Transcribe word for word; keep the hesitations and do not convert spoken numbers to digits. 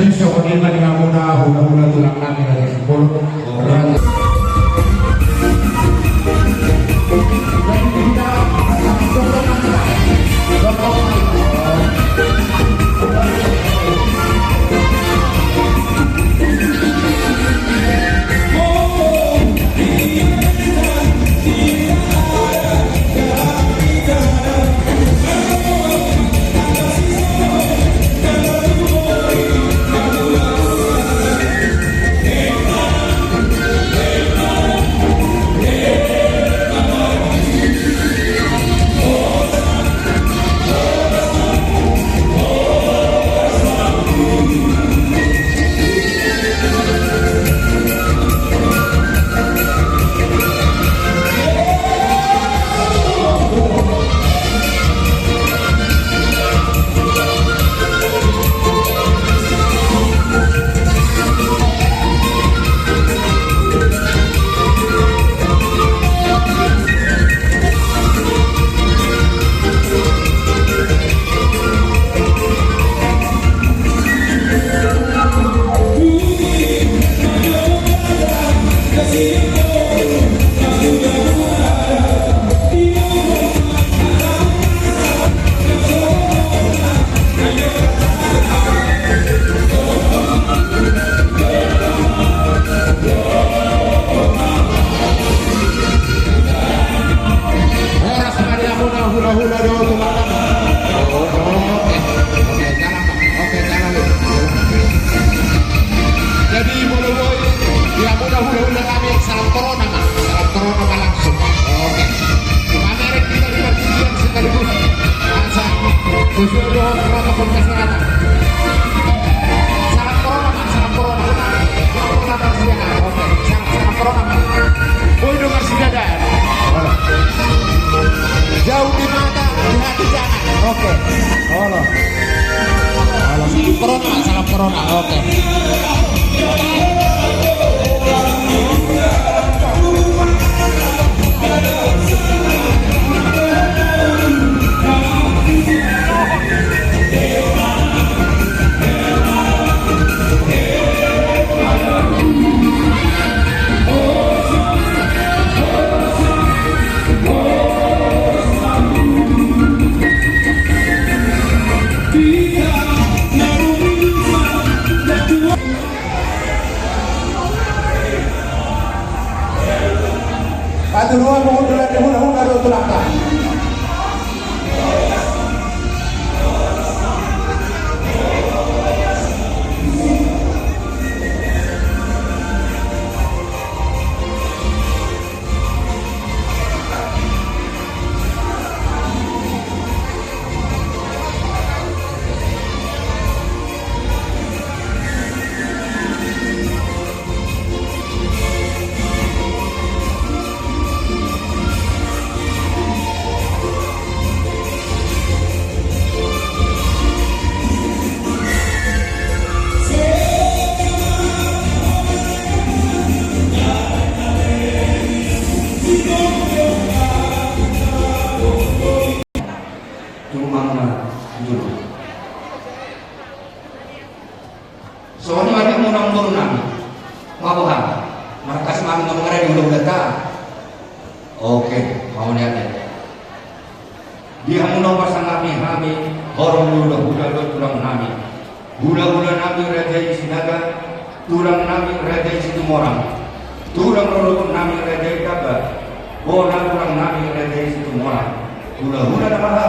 Songon i ma di hamuna hulahula tulang nami Raja Sipolo. Horas ma di hamuna hulahula dohot tulang nami. Oke, oke, jalan, Pak. Oke, jalan, Pak. Jadi, molo boi, di hamuna hulahula nami, salam corona ma. Salam corona ma langsung. Oke. Pamereng hita di partingkian sekaligus asa sesuai dohot protokol kesehatan. Salam corona ma, salam corona. Salam corona, Pak. Oke, salam, salam corona ma. Boi do marsidadaan. Jauh di mata, di hati jangan. Oke. Olo. Olo, salam corona, salam corona. Oke. Patuduhon ma hundul ni hulahula dohot tulangta. Tumang ma jolo. Songon i ma di hamuna boru nami. Nga boha? Markas ma hami nga mangarade hulahulanta. Oke, mauliate. Di hamuna pasangapi hami horong ni hulahula dohot tulang nami. Hulahula nami Raja i Sinaga, tulang nami Raja i Situmorang. Tulang rorobot nami Raja i Taba. Bona tulang nami Raja i Situmorang. Hulahula na maha.